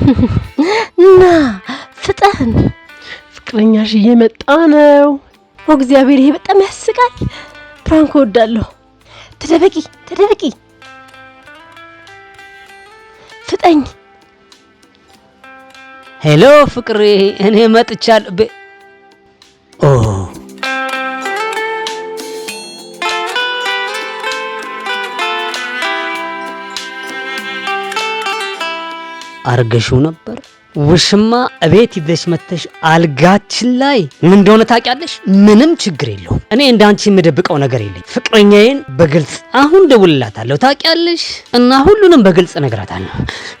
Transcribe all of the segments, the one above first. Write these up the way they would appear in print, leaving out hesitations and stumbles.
ና ፍጠን። ፍቅረኛሽ እየመጣ ነው። ኦ እግዚአብሔር፣ ይሄ በጣም ያስቃል። Prank እወዳለሁ። ተደበቂ፣ ተደበቂ፣ ፍጠኝ። Hello ፍቅሬ፣ እኔ መጥቻለሁ። ኦ፣ አርገሽው ነበር? ውሽማ እቤት ይዘሽ መተሽ አልጋችን ላይ ምን እንደሆነ ታውቂያለሽ? ምንም ችግር የለውም። እኔ እንዳንቺ የምደብቀው ነገር የለኝ። ፍቅረኛዬን በግልጽ አሁን ደውልላታለሁ፣ ታውቂያለሽ? እና ሁሉንም በግልጽ እነግራታለሁ።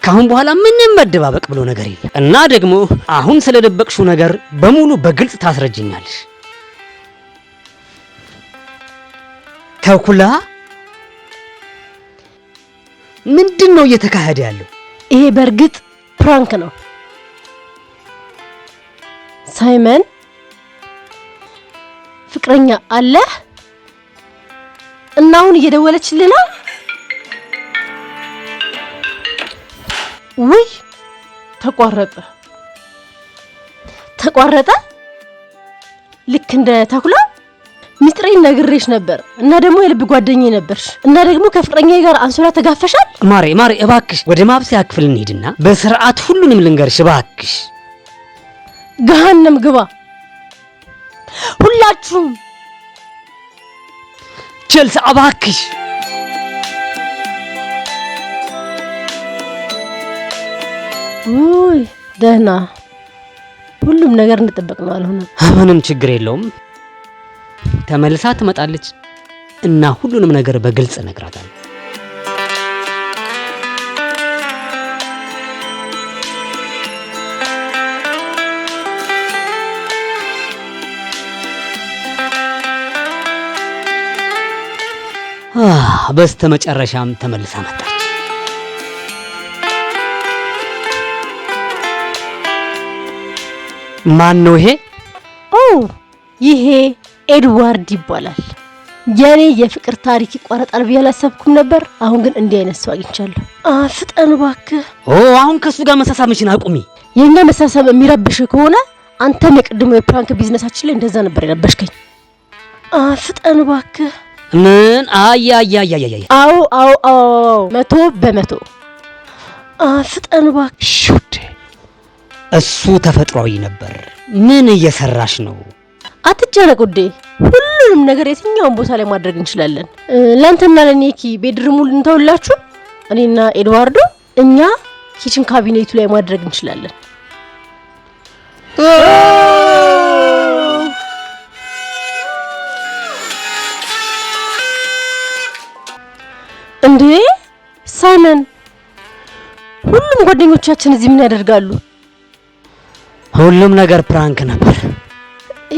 ከአሁን በኋላ ምንም መደባበቅ ብሎ ነገር የለም። እና ደግሞ አሁን ስለደበቅሽው ነገር በሙሉ በግልጽ ታስረጅኛለሽ። ተኩላ፣ ምንድን ነው እየተካሄደ ያለው? ይሄ በእርግጥ prank ነው። ሳይመን፣ ፍቅረኛ አለህ? እና አሁን እየደወለችልህ ነው? ውይ፣ ተቋረጠ። ተቋረጠ። ልክ እንደ ተኩላ ሚስጥሬን ነግሬሽ ነበር እና ደግሞ የልብ ጓደኛዬ ነበርሽ እና ደግሞ ከፍቅረኛዬ ጋር አንሶላ ተጋፈሻል። ማሬ፣ ማሬ፣ እባክሽ ወደ ማብሰያ ክፍል እንሂድና በስርዓት ሁሉንም ልንገርሽ እባክሽ። ገሃነም ግባ ሁላችሁም። ቸልሲ፣ እባክሽ። ውይ፣ ደህና፣ ሁሉም ነገር እንደጠበቅነው አልሆነም። ምንም ችግር የለውም። ተመልሳ ትመጣለች እና ሁሉንም ነገር በግልጽ እነግራታለሁ። በስተመጨረሻም ተመልሳ መጣች። ማን ነው ይሄ? ኦ፣ ይሄ ኤድዋርድ ይባላል። የኔ የፍቅር ታሪክ ይቋረጣል ብዬ አላሰብኩም ነበር። አሁን ግን እንዲህ አይነት ሰው አግኝቻለሁ። ፍጠን እባክህ። ኦ፣ አሁን ከሱ ጋር መሳሳምሽን አቁሚ። የኛ መሳሳም የሚረብሽ ከሆነ አንተም የቅድሞ የ prank ቢዝነሳችን ላይ እንደዛ ነበር የረበሽከኝ። ፍጠን እባክህ። ምን? አያያያያያ። አዎ አዎ አዎ፣ 100%። ፍጠን እባክህ። እሺ ውዴ። እሱ ተፈጥሯዊ ነበር። ምን እየሰራሽ ነው? አትጨነቅ ውዴ፣ ሁሉንም ነገር የትኛውን ቦታ ላይ ማድረግ እንችላለን። ለአንተና ለኔኪ bedroom ኡ ልንተውላችሁ፣ እኔና ኤድዋርዶ እኛ kitchen cabinet ኡ ላይ ማድረግ እንችላለን። እንዴ ሳይመን፣ ሁሉም ጓደኞቻችን እዚህ ምን ያደርጋሉ? ሁሉም ነገር prank ነበር።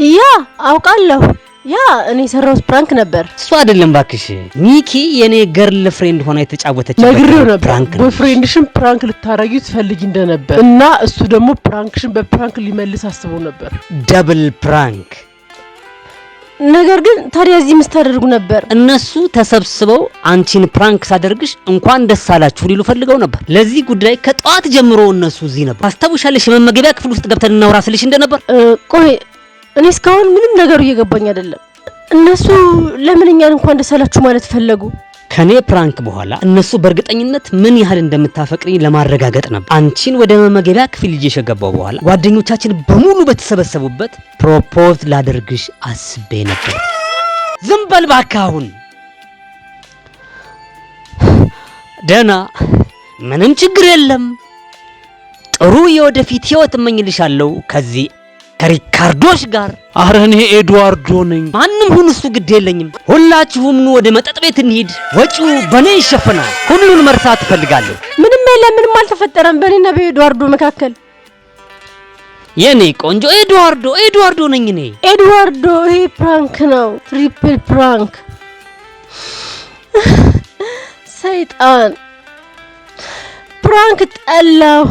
Yeah፣ አውቃለሁ። Yeah፣ እኔ የሰራሁት prank ነበር። እሱ አይደለም ባክሽ፣ ኒኪ የኔ girlfriend ሆና የተጫወተችበት ነግሬው ነበር። Prank ነው። Boyfriend ሽን prank ልታረጊው ትፈልጊ እንደነበር እና እሱ ደግሞ prank ሽን በ prank ሊመልስ አስቦ ነበር። Double prank። ነገር ግን ታዲያ እዚህ ምን ስታደርጉ ነበር? እነሱ ተሰብስበው አንቺን prank ሳደርግሽ እንኳን ደስ አላችሁ ሊሉ ፈልገው ነበር። ለዚህ ጉዳይ ከጠዋት ጀምሮ እነሱ እዚህ ነበር። ታስታውሻለሽ? የመመገቢያ ክፍል ውስጥ ገብተን እናውራ ስልሽ እንደነበር። ቆይ፣ እኔ እስካሁን ምንም ነገሩ እየገባኝ አይደለም። እነሱ ለምን እኛን እንኳን ደስ አላችሁ ማለት ፈለጉ? ከኔ prank በኋላ እነሱ በእርግጠኝነት ምን ያህል እንደምታፈቅሪኝ ለማረጋገጥ ነበር። አንቺን ወደ መመገቢያ ክፍል ይዤሽ ከገባሁ በኋላ ጓደኞቻችን በሙሉ በተሰበሰቡበት propose ላደርግሽ አስቤ ነበር። ዝም በል እባክህ። አሁን ደህና፣ ምንም ችግር የለም። ጥሩ የወደፊት ህይወት እመኝልሻለሁ ከዚህ ከሪካርዶሽ ጋር። አረ እኔ ኤድዋርዶ ነኝ። ማንም ሁን እሱ ግድ የለኝም። ሁላችሁም ኑ ወደ መጠጥ ቤት እንሂድ። ወጪው በእኔ ይሸፈናል። ሁሉን መርሳት እፈልጋለሁ። ምንም የለም፣ ምንም አልተፈጠረም በእኔና በኤድዋርዶ መካከል። የኔ ቆንጆ ኤድዋርዶ፣ ኤድዋርዶ ነኝ እኔ። ኤድዋርዶ፣ ይሄ prank ነው፣ triple prank። ሰይጣን፣ prank ጠላሁ።